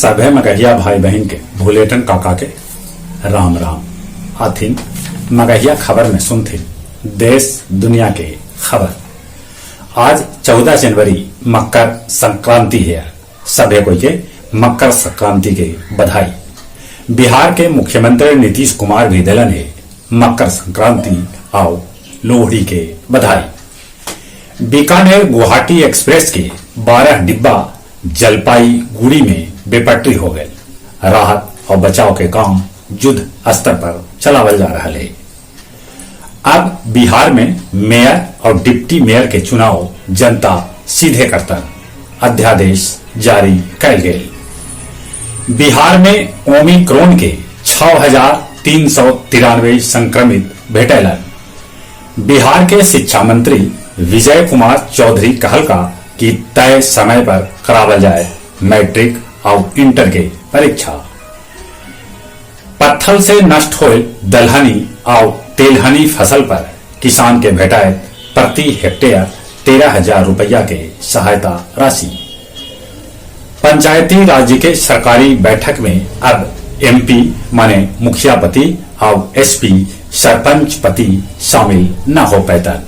सभे मगहिया भाई बहिन के भुलेटन काका के राम राम। आथिन मगहिया खबर में सुनथिन देश दुनिया के खबर। आज 14 जनवरी मकर संक्रांति है। सभे कोई के मकर संक्रांति के बधाई। बिहार के मुख्यमंत्री नीतीश कुमार भी दिलन है मकर संक्रांति आउ लोहड़ी के बधाई। बीकानेर गुवाहाटी एक्सप्रेस के 12 डिब्बा जलपाईगुड़ी में बेपटरी हो गए। राहत और बचाव के काम युद्ध स्तर पर चलावल जा रहा है। अब बिहार में मेयर और डिप्टी मेयर के चुनाव जनता सीधे करतन, अध्यादेश जारी कैल गेल। बिहार में ओमिक्रोन के 6,393 संक्रमित भेटैलन। बिहार के शिक्षा मंत्री विजय कुमार चौधरी कहलका कि तय समय पर करावल जाए मैट्रिक और इंटर के परीक्षा। पत्थल से नष्ट होए दलहनी और तेलहनी फसल पर किसान के भेटाए प्रति हेक्टेयर 13,000 रुपया के सहायता राशि। पंचायती राज्य के सरकारी बैठक में अब एमपी माने मुखियापति और एसपी सरपंच पति शामिल न हो पैतन।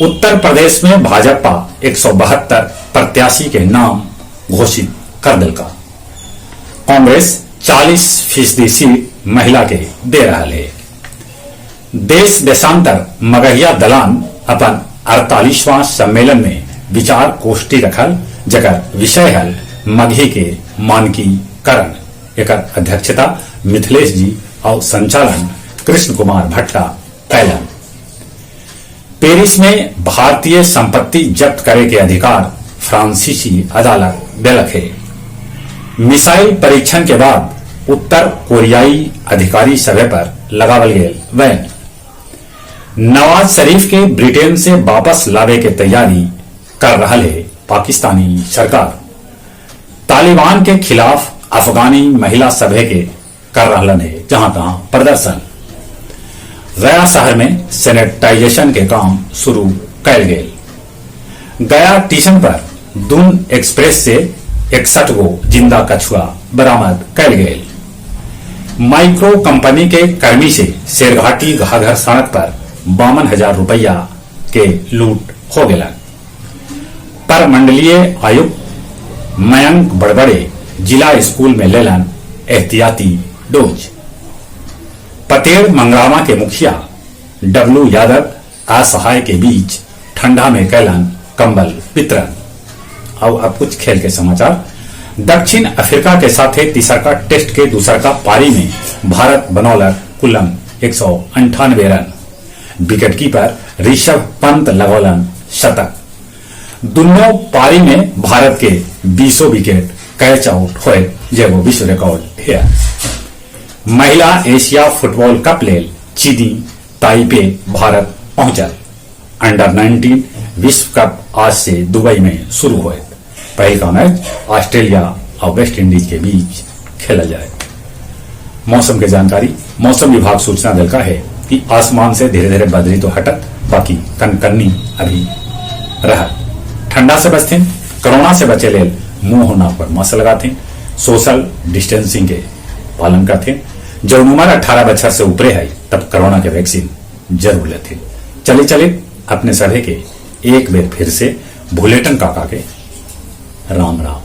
उत्तर प्रदेश में भाजपा 172 प्रत्याशी के नाम घोषित कर दिलका। कांग्रेस 40% सीट महिला के दे रहा है। देश देशांतर मगहिया दलान अपन 48वां सम्मेलन में विचार गोष्ठी रखल, जकर विषय हल मगही के मानकीकरण। एकर अध्यक्षता मिथिलेश जी और संचालन कृष्ण कुमार भट्टा कैलन। पेरिस में भारतीय संपत्ति जब्त करे के अधिकार फ्रांसीसी अदालत देलक है। मिसाइल परीक्षण के बाद उत्तर कोरियाई अधिकारी सभे पर लगावल गेल बैन। नवाज शरीफ के ब्रिटेन से वापस लावे के तैयारी कर रहा है पाकिस्तानी सरकार। तालिबान के खिलाफ अफगानी महिला सभे के कर रहा है जहां तहां प्रदर्शन। गया शहर में सैनिटाइजेशन के काम शुरू कैल गेल। गया स्टेशन पर दून एक्सप्रेस से 61 गो जिंदा कछुआ बरामद कैल गेल। माइक्रो कंपनी के कर्मी से शेरघाटी घाघर सड़क पर 52,000 रुपया के लूट हो गया। परमंडलीय आयुक्त मयंक बड़बड़े जिला स्कूल में लेलन एहतियाती डोज। पतेड़ मंगरामा के मुखिया डब्लू यादव असहाय के बीच ठंडा में कैलन कंबल वितरण। और अब कुछ खेल के समाचार। दक्षिण अफ्रीका के साथ तीसरका टेस्ट के दूसरका पारी में भारत बनौलक कुलम 198 रन। विकेटकीपर ऋषभ पंत लगौलन शतक। दोनों पारी में भारत के 20 विकेट कैच आउट होए, जेगो विश्व रिकॉर्ड है। महिला एशिया फुटबॉल कप लेल चीनी ताइपे भारत पहुंचल। अंडर 19 विश्व कप आज से दुबई में शुरू हुए। पहला मैच ऑस्ट्रेलिया और वेस्ट इंडीज के बीच खेला जाए। मौसम के जानकारी। मौसम विभाग सूचना दिलका है कि आसमान से धीरे धीरे बदरी तो हटत, बाकी कनकन्नी अभी रहा। ठंडा से बचथिन, कोरोना से बचे लेल मुंह नाक पर मास्क लगाथिन, सोशल डिस्टेंसिंग के पालन करथिन। जब उम्र 18 बछर से ऊपरे है तब कोरोना के वैक्सीन जरूर लेथिन। चले चले अपने सभे के एक बेर फिर से भुलेटन काका के राम राम।